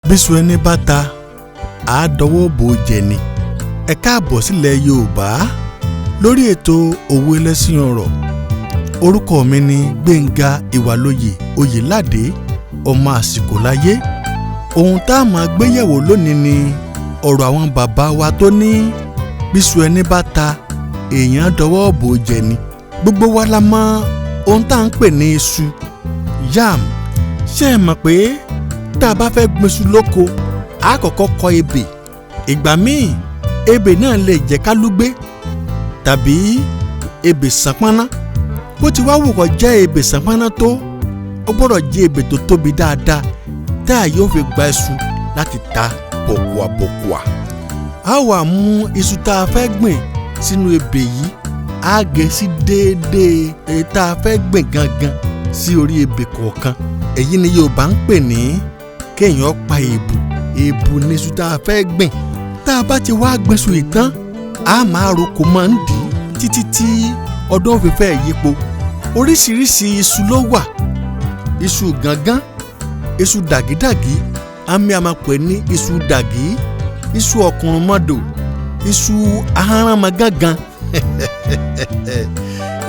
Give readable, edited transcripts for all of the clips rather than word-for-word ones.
Bíṣu ẹni bá ta, àá dọwọ́ bò ó jẹ ni. Ẹ káàbọ̀ sílẹ̀ Yorùbá lórí ètò Òwe Lẹ́ṣin Ọ̀rọ̀. Orúkọ mi ni Gbénga Ìwàlóyè Oyèládé, ọmọ àsìkò láyé. Ohun tá a máa gbéyẹ̀wò lónìí ni ọ̀rọ̀ àwọn bàbá wa tó ní bíṣu ẹni bá ta, èèyàn dọwọ́ bò ó jẹ ni. Gbogbo wa la mọ ohun tá à ń pè ní iṣu, yam. Ṣé ẹ mọ̀ pé tá a bá fẹ́ gbin iṣu lóko, a kọ́kọ́ kọ ebè. Ìgbà míì ebè náà lè jẹ́ kálúgbé tàbí ebè sánpọ́nná. Bó ti wá wù kó jẹ́ ebè sánpọ́nná tó, ó gbọ́dọ̀ jẹ́ ebè tó tóbi dáadáa tá a yóò fi gba iṣu láti ta bọ̀kùàbọ̀kùà. A wá mú iṣu tá a fẹ́ gbìn sínú ebè yìí, á gé sí déédéé èyí tá a fẹ́ gbìn gangan sí orí ebè kọ̀ọ̀kan. Èyí ni Yorùbá ń pè ní kéèyàn pa èbù. Èbù ni iṣu tá a fẹ́ gbìn. Tá a bá ti wá gbin iṣu yìí tán, a máa roko mọ́ ń dì í títí tí ọdún ó fi fẹ́ yípo. Oríṣiríṣi iṣu ló wà. Iṣu gángan, iṣu dàgídàgí, àmì a máa pè ní iṣu dàgí, iṣu ọ̀kùnrùnmọ́dò, iṣu ahánrámọ́gángan,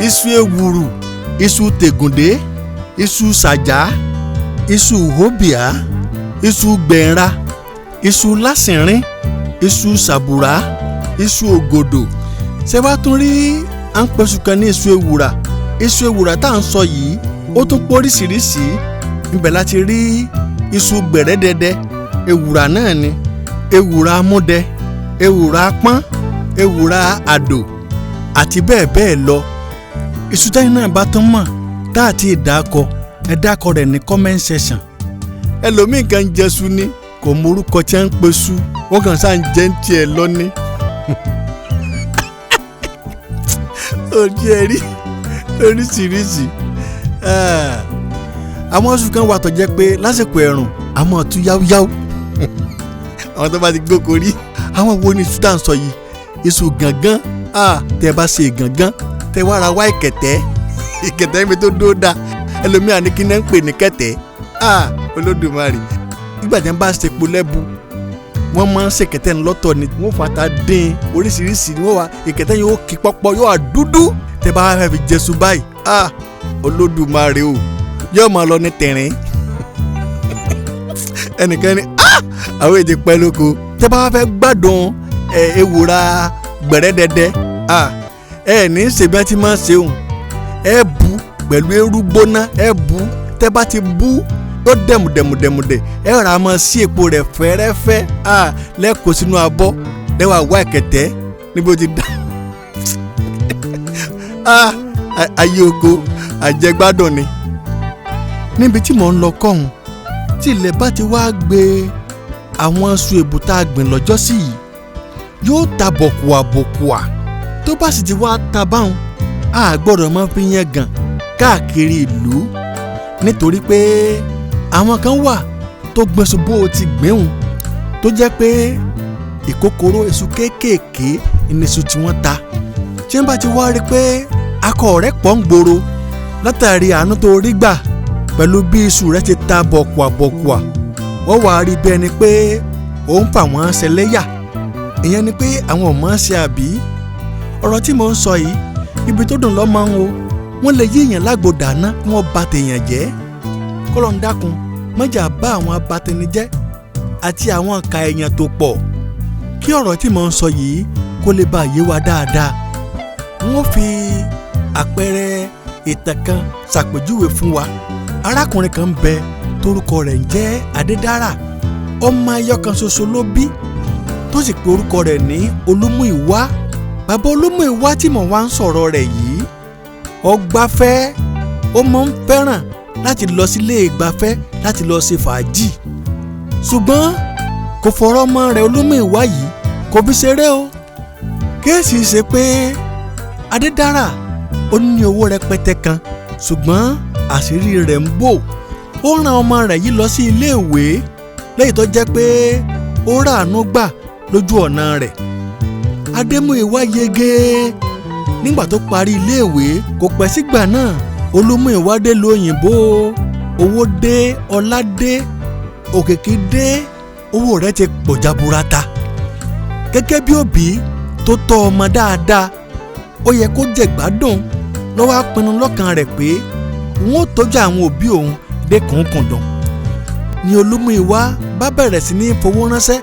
iṣu ewùrù, iṣu tègùndé, iṣu sàjà, iṣu hóbìá, iṣu gbẹ̀nra, iṣu lásìnrín, iṣu sàbùrà, iṣu ògòdò. Ṣé wàá tún rí à ń pẹ̀sù kan ní iṣu ewùrà. Iṣu ewùrà tá à ń sọ yìí ó tún póríṣiríṣi. Ibẹ̀ la ti rí iṣu gbẹ̀rẹ́dẹ̀dẹ̀, ewùrà náà ni, ewùrà amúdẹ, ewùrà apọ́n, ewùrà àdò àti bẹ́ẹ̀ bẹ́ẹ̀ lọ. Iṣu tẹ́yìn náà bá tún mọ̀ tá àti ìdákọ, ẹ dákọ rẹ̀ ní comment section. Ẹlòmíì kan ń jẹṣu ni kò mọ orúkọ tí wọ́n ń pe ṣu, wọ́n kàn sáà ń jẹ́ ń tiẹ̀ lọ ní. Ojú ẹ rí oríṣiríṣi. Àwọn iṣu kan wà tó jẹ́ pé lásìkò ẹ̀rùn a máa tú yáúyáú. Àwọn tó bá ti gbóko rí. Àwọn wo ni iṣu tá à ń sọ yìí? Iṣu gángan, tẹ́ ẹ bá ṣe gángan, tẹ́ wá ra wá ìkẹ̀tẹ́, ìkẹ̀tẹ́ mi tó dúró da. Ẹlòmíì á ní kí náà ń pè ní kẹ̀tẹ́. Olódùmarè. Nígbà tí wọ́n bá ṣe epo lẹ́bu, wọ́n máa ń ṣe ìkẹ̀tẹ́ ń lọ́tọ̀ ni. Wọ́n fata dín oríṣiríṣi ni wọ́n wá. Ìkẹ̀tẹ́ yóò kí pọ́pọ́, yóò wá dúdú. Tẹ́ bá fẹ́ fi jẹṣu báyìí, Olódùmarè o, yóò máa lọ ní tẹ̀rín. Ẹnìkan ní, àwọn èdè pẹ́ lóko. Tẹ́ bá fẹ́ gbádùn ewùrà gbẹ̀rẹ́dẹ̀dẹ̀, ẹ ní ṣe bí wọ́n ti máa ń ṣe òun. Ẹ bu pẹ̀lú eérú gbóná, ẹ bu. Tẹ́ bá ti bu, yóò dẹ̀mù dẹ̀mù dẹ̀mù dẹ̀. Ẹ rà máa sí epo rẹ̀ fẹ́rẹ́fẹ́, lẹ́kọ̀ọ́ sínú abọ́. Lẹ́wà wá ìkẹ̀tẹ́ níbo ti dá. Ayé oko àjẹgbádùn ni. Níbi tí mò ń lọ kọ́hún, tí ilẹ̀ bá ti wá gbé àwọn iṣu èbù tá a gbìn lọ́jọ́ sí yìí, yóò ta bọ̀kùàbọ̀kùà. Tó bá sì ti wá ta báhun, a gbọ́dọ̀ máa fi yẹn gàn káàkiri ìlú. Nítorí pé àwọn kan wà tó gbin iṣu bó o ti gbìn òun, tó jẹ́ pé ìkókóró iṣu kéékèèké ni iṣu tí wọ́n ta. Tí wọ́n bá ti wá rí pé akọ rẹ̀ pọ̀ ń gbòòrò látàrí àánú tó rí gbà pẹ̀lú bí iṣu rẹ̀ ti ta bọ̀kùàbọ̀kùà, wọ́n wá rí bí ẹni pé òun fà wọ́n ṣẹlẹ́yà. Ìyẹn ni pé àwọn ò mọ̀ ṣe àbí. Ọ̀rọ̀ tí mò ń sọ yìí, ibi tó dùn lọ́mọ ń o. Wọ́n lè yí èèyàn lágbo dáná kí wọ́n ba tèèyàn jẹ́. Kọ́lọ́n dákun, mọ́jà bá àwọn abatẹnijẹ́ àti àwọn ìka èèyàn tó pọ̀. Kí ọ̀rọ̀ tí mò ń sọ yìí kó lè bá yé wa dáadáa. Wọ́n fi àpẹẹrẹ ìtàn kan ṣàpèjúwe fún wa. Arákùnrin kan ń bẹ torúkọ rẹ̀ ń jẹ́ Adédárà. Ọmọ ẹyọ kan ṣoṣo ló bí, tó sì pe orúkọ rẹ̀ ní Olúmúìwá. Bàbá Olúmúìwá tí mò ń wá ń sọ̀rọ̀ rẹ̀ yìí, ó gbafẹ́, ó máa ń fẹ́ràn láti lọ sílé ìgbafẹ́ láti lọ ṣe fàájì. Ṣùgbọ́n kò fọ̀rọ̀ ọmọ rẹ̀ Olúmúìwá yìí kò fi ṣeré o. Kéèsì ṣe pé Adédárà ó ní owó rẹpẹtẹ kan, ṣùgbọ́n àṣírí rẹ̀ ń bò. Ó rán ọmọ rẹ̀ yìí lọ sí ilé ìwé lẹ́yìn tó jẹ́ pé ó ràánú gbà lójú ọ̀nà rẹ̀. Adémúìwá yege nígbà tó parí ilé ìwé. Kò pẹ́ sígbà náà Olúmúìwá dé lu òyìnbó. Owó dé, ọlá dé, òkìkí dé. Owó rẹ̀ ti pọ̀ jaburata. Gẹ́gẹ́ bí òbí tó tọ́ ọmọ dáadáa, ó yẹ kó jẹ̀gbádùn. Lọ́wọ́ á pinnu lọ́kàn rẹ̀ pé òun ó tọ́jú àwọn òbí òun dé kùnkùndùn. Ni Olúmúyìwá bá bẹ̀rẹ̀ sí ní fowó ránṣẹ́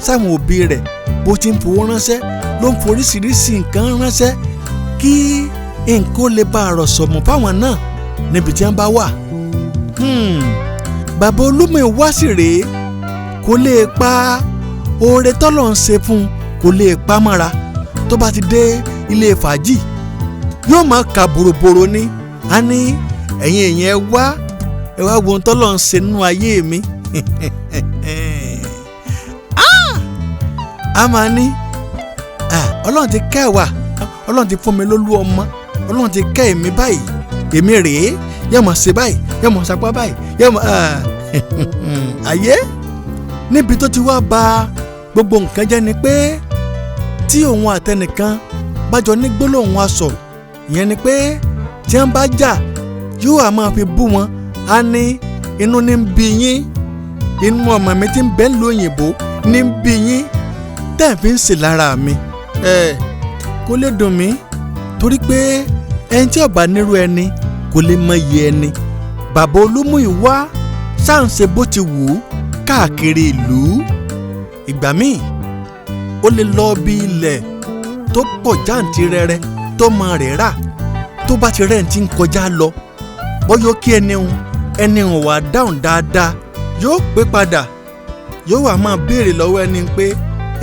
sáwọn òbí rẹ̀. Bó ti ń fowó ránṣẹ́ ló ń foríṣiríṣi nǹkan ránṣẹ́ kí nǹkan ó lè bá a rọ̀sọ̀mù fáwọn náà níbi tí wọ́n bá wà. Bàbá Olúmúyìwá sì rèé, kò lè pa oore tọ́lọ̀ ń ṣe fún un, kò lè pa mọ́ra. Tó bá ti dé ilé fàájì yóò máa kà bòròbòrò ni. A ní ẹ̀yin èèyàn, ẹ wá, ẹ wá wo ohun tọ́lọ̀ ń ṣe nínú ayé mi. A máa ní Ọlọ́run ti kẹ́ wa, Ọlọ́run ti fún mi lólú ọmọ, Ọlọ́run ti kẹ́ èmi báyìí, èmi rèé, yóò máa ṣe báyìí, yóò máa sapá báyìí, yóò máa ayé. Níbi tó ti wá ba gbogbo nǹkan jẹ́ ni pé tí òun àtẹnìkan bá jọ ní gbólóhùn aṣọ, ìyẹn ni pé tí wọ́n bá jà yóò á máa fi bú wọn. Á ní inú ní ń bí yín, inú ọmọ mi ti ń bẹ́ ń lo òyìnbó ní ń bí yín tẹ́ ẹ̀ fi ń ṣe lára mi. Ẹ kó lè dùn mí torí pé ẹni tí ó bá nírú ẹni kò lè mọyì ẹni. Bàbá Olúmúyìwá ṣáà ń ṣe bó ti wù ú káàkiri ìlú. Ìgbà míì ó lè lọ bí ilẹ̀ tó pọ̀ jáǹtirẹrẹ tó mọ rẹ̀ rà. Tó bá ti rẹ̀ ń ti ń kọjá lọ, bóyá ó kí ẹni hùn wá dáhùn dáadáa, yóò pé padà, yóò wá máa béèrè lọ́wọ́ ẹni pé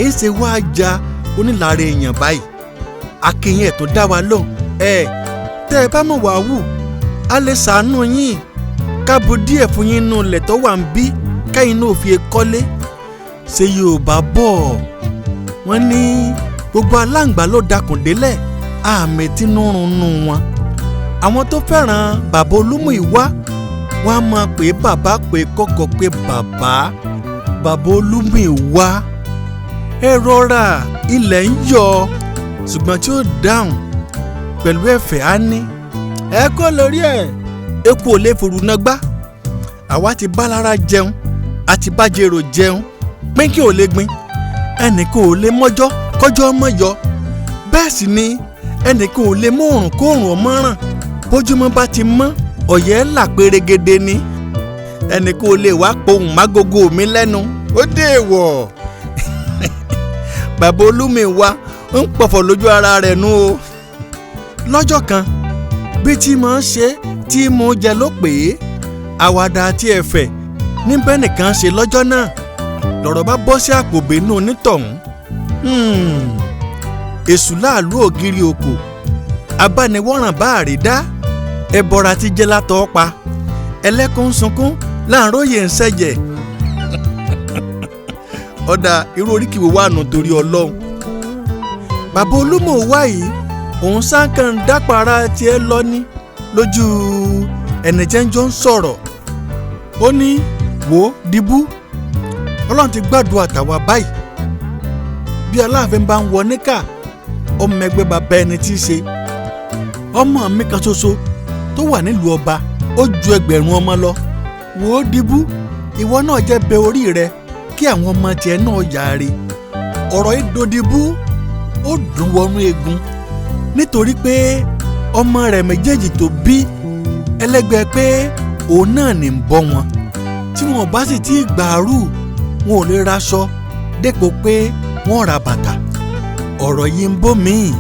èsè wá ja onílàárẹ̀ èèyàn báyìí. Akínyìn ẹ̀ tó dá wa lóhùn, ẹ tẹ́ ẹ bá mọ̀ wá wù, á lè ṣàánú yín káàbù díẹ̀ fún yín nínú ilẹ̀ tó wà ń bí kẹ́yìn náà fi kọ́lé. Ṣé Yorùbá bọ̀ wọ́n ní gbogbo aláǹgbá ló dakùn délẹ̀, àmì tínúrunú wọn. Àwọn tó fẹ́ràn bàbá Olúmúyìwá wọ́n á máa pè é bàbá, pè é kọ́kọ́ pé bàbá, bàbá Olúmúyìwá, ẹ rọra, ilẹ̀ ń yọ. Ṣùgbọ́n tí ó dáhùn pẹ̀lú ẹ̀fẹ̀ á ní ẹ kọ́ lórí ẹ̀, eku ò lè fòrú náà gbá. Àwa ti bá lára jẹun, àti bá jèrò jẹun, pínkì ò lè gbin, ẹnìkan ò lè mọ́jọ́ kọjọ́ mọ́ yọ, bẹ́ẹ̀ sì ni ẹnìkan ò lè mú òrùn kóòrùn ọmọ ràn. Bójúmọ́ bá ti mọ́ ọ̀yẹ́ là pérégede ni, ẹnìkan ò lè wá pohùn mágogo mi lẹ́nu, ó dé èèwọ̀. Bàbá Olúmúyìwá ń pọ̀fọ̀ lójú ara rẹ̀ nú o. Lọ́jọ́ kan bí tí mo ń ṣe tí mo jẹ ló pè é, àwàdà àti ẹ̀fẹ̀ níbẹ̀ nìkan ṣe lọ́jọ́ náà, lọ̀rọ̀ bá bọ́ sí àpò bínú onítọ̀hún. Èṣù láàlú ògiri òkò, abániwọ́ràn bá àrídá, ẹbọra ti jẹ́ látọ̀ pa, ẹlẹ́kùn ń sunkún láàróyè ń ṣẹ̀jẹ̀. Ọ̀dà irú oríkìwé wà nù torí Ọlọ́run. Bàbá Olúmúyìwá yìí òun sáǹkàn dápara tiẹ̀ lọ ní lójú ẹni tí ń jọ ń sọ̀rọ̀. Ó ní wò ó dìbú, Ọlọ́run ti gbàdúrà tàwa báyìí. Bí Aláàfin bá ń wọ níkà, ọmọ ẹgbẹ́ bàbá ẹni tí í ṣe. Ọmọ mi kan ṣoṣo tó wà nílùú ọba ó ju ẹgbẹ̀rún ọmọ lọ. Wò ó dìbú, ìwọ náà jẹ́ bẹ orí rẹ kí àwọn ọmọ tiẹ̀ náà yáre. Ọ̀rọ̀ ìdòdìbú ó dùn wọnú egun nítorí pé ọmọ rẹ̀ méjèèjì tó bí ẹlẹ́gbẹ́ pé òun náà ní ń bọ́ wọn. Tí wọn bá sì ti gbàrú, wọn ò lè raṣọ dépò pé wọ́n ra bàtà. Ọ̀rọ̀ yìí ń bọ́ míì,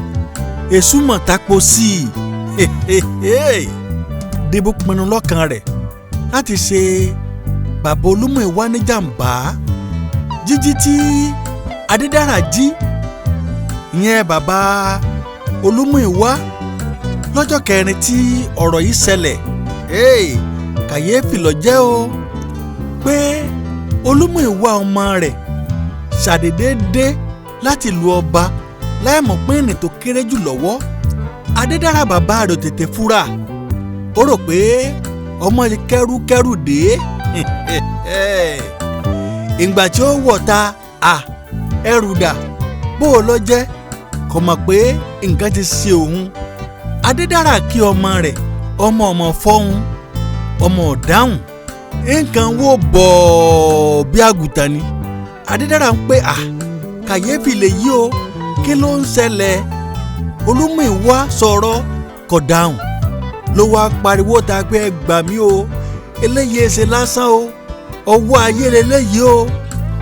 èṣù mọ̀ tapo sí i. Dìbò pinnu lọ́kàn rẹ̀ láti ṣe bàbá Olúmúyìwá ní jàǹbá. Jíjí tí Adédára jí ìyẹn bàbá Olúmúyìwá lọ́jọ́ kẹrin tí ọ̀rọ̀ yìí ṣẹlẹ̀, kàyéfì ló jẹ́ o pé Olúmúyìwá ọmọ rẹ̀ ṣàdédé dé láti ìlú ọba láìmọ̀ pé ìrìn tó kéré jù lọ́wọ́. Adédára bàbá rẹ̀ ò tètè fura, ó rò pé ọmọ yìí kẹ́rúkẹ́rú dé. Ìgbà tí ó wọ̀ ta à ẹrù dà bó o lọ jẹ́, kò mọ̀ pé nǹkan ti ṣe òun. Adédára kí ọmọ rẹ̀, ọmọ ọmọ fọ́hún, ọmọ ọ̀dáhùn, nǹkan wò bọ̀ bí àgùntàn ni. Adédára ń pè à kàyéfì lèyí o, kí ló ń ṣẹlẹ̀? Olúmúyìwá sọ̀rọ̀ kò dáhùn, ló wá pariwo ta pé ẹ gbà mí o, eléyìí ṣe lásán o, ọwọ́ ayé leléyìí o.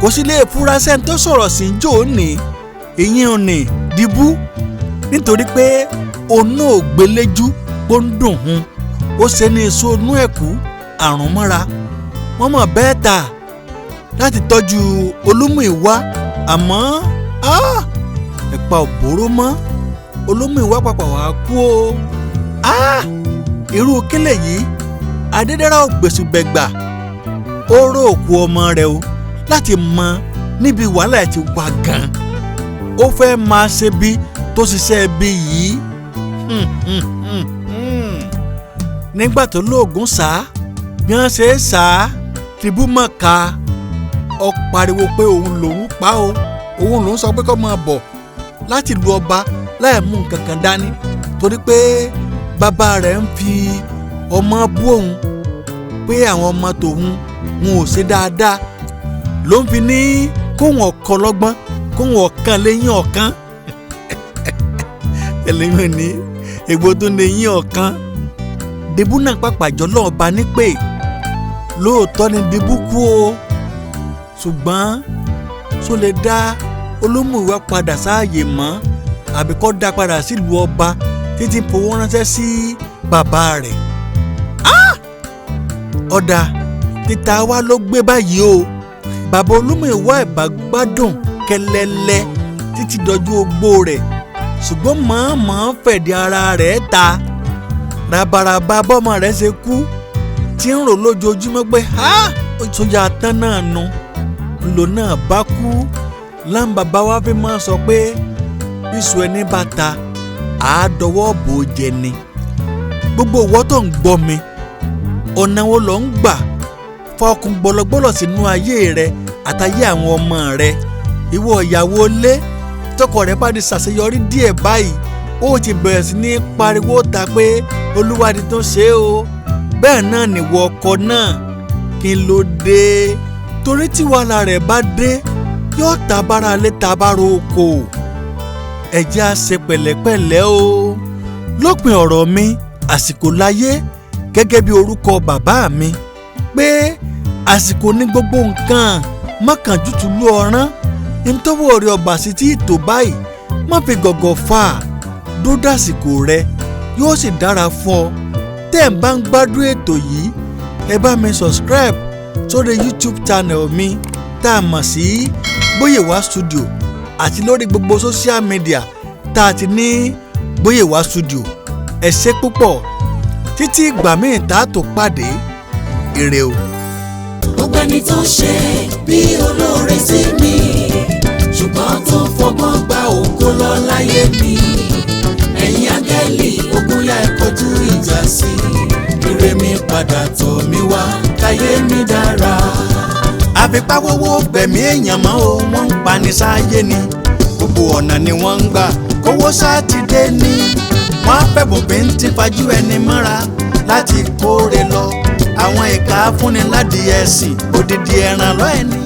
Kò sí lè fura sẹ́ni tó sọ̀rọ̀ sí jò ní ìyẹn ò ní dìbú, nítorí pé òun náà gbéléjú ó ń dùn hun, ó ṣe ní iṣu inú ẹ̀kú àrùn mọ́ra. Wọ́n mọ̀ bẹ́ẹ̀ ta láti tọ́jú Olúmúyìwá, àmọ́ ẹ̀pa òbóró mọ́, Olúmúyìwá pàpà wá kú o. Irú kílẹ̀ yìí, Adédára ò gbèsùgbẹ̀gbà, ó ró òkú ọmọ rẹ̀ o láti mọ níbi wàhálà ẹ̀ ti wà gan. Ó fẹ́ máa ṣe bí tó ṣiṣẹ́ bí yìí. Nígbà tó lóògùn sá, bí wọ́n ṣe é sá, tìbú mọ̀ ká ọ pariwo pé òun lòún pa o, òun lòún sọ pé kó máa bọ̀ láti lu ọba láì mú nǹkan kan dání, torí pé bàbá rẹ̀ ń fi ọmọ bú òun pé àwọn ọmọ tòun wọn ò ṣe dáadáa, ló ń fi ní kóun ọ̀kan lọ́gbọ́n, kóun ọ̀kan léyìn ọ̀kan. Ẹlẹ́yìn ní ègbò tó léyìn ọ̀kan. Dìbú náà pàpàjọ́ lọ́ọ́ bá ní pé lóòótọ́ ni Dìbú kú o, ṣùgbọ́n ṣó lè dá Olúmúyìwá padà sáàyè mọ́, àbí kó dá padà sílùú ọba títí fowó ránṣẹ́ sí bàbá rẹ̀? Ọ̀dà títa wa ló gbé báyìí o. Bàbá Olúmúyìwá ìbá gbádùn kẹlẹlẹ títí dọjú ogbó rẹ̀, ṣùgbọ́n mọ̀ọ́mọ̀ fẹ̀dí ara rẹ̀ ta rabaraba bọ́mọ rẹ̀ ṣe kú, tí ń rò lójoojúmọ́ pé sójà tán náà nu ńlò náà bá kú. Láǹbàbá wa fi máa sọ pé iṣu ẹni bá ta àádọ́wọ́ bò jẹ ni. Gbogbo ìwọ tó ń gbọ́ mi, ọ̀nà wo ló ń gbà fọkùn gbọlọgbọlọ sínú ayé rẹ àtayé àwọn ọmọ rẹ? Ìwọ ìyàwó ilé tọkọ rẹ bá di ṣàṣeyọrí díẹ̀ báyìí, ó ti bẹ̀rẹ̀ sí ní pariwo ta pé olúwa ti tún ṣe o. Bẹ́ẹ̀ náà nìwọ ọkọ náà, kí ló dé? Torí tí wàhálà rẹ̀ bá dé, yóò tabára lé tabára oko. Ẹ jẹ́ á ṣe pẹ̀lẹ́pẹ̀lẹ́ o. Lópin ọ̀rọ̀ mi, àsìkò láyé gẹ́gẹ́ bí orúkọ bàbá mi pé àsìkò ní gbogbo nǹkan, mọ́kànjútùlú ọ̀rán ntọ́wọ́ rẹ ọba sí tí ìtò báyìí, má fi gọ̀gọ̀ fà á, dódàsìkò rẹ yóò sì dára fún ọ. Tẹ́ ẹ̀ bá ń gbádùn ètò yìí, ẹ bá mi subscribe sórí YouTube channel mi tá a mọ̀ sí Bóyèwá Studio, àti lórí gbogbo social media tá a ti ní Bóyèwá Studio. Ẹ ṣé púpọ̀, títí ìgbà míì tá a tó pàdé, ire o. Gbogbo ẹni tó ṣe bí olóore sí mi, ṣùgbọ́n tó fọgbọ́n gba ògo lọ láyé mi, ẹ̀yin áńgẹ́lì ogun yá ẹ kọjú ìjà sí, ire mi padà tọ̀ mí wá, káyé mi dára. Àfipáwówó gbẹ̀mí èèyàn mọ́ o, wọ́n ń pani sáyé ni, gbogbo ọ̀nà ni wọ́n ń gbà kówó sátidé ni, wọ́n á fẹ̀bùn bíntín fajú ẹni mọ́ra láti kóre lọ, àwọn ìka fúnni ládìí ẹ̀sìn odidi ẹran lọ́ ẹni.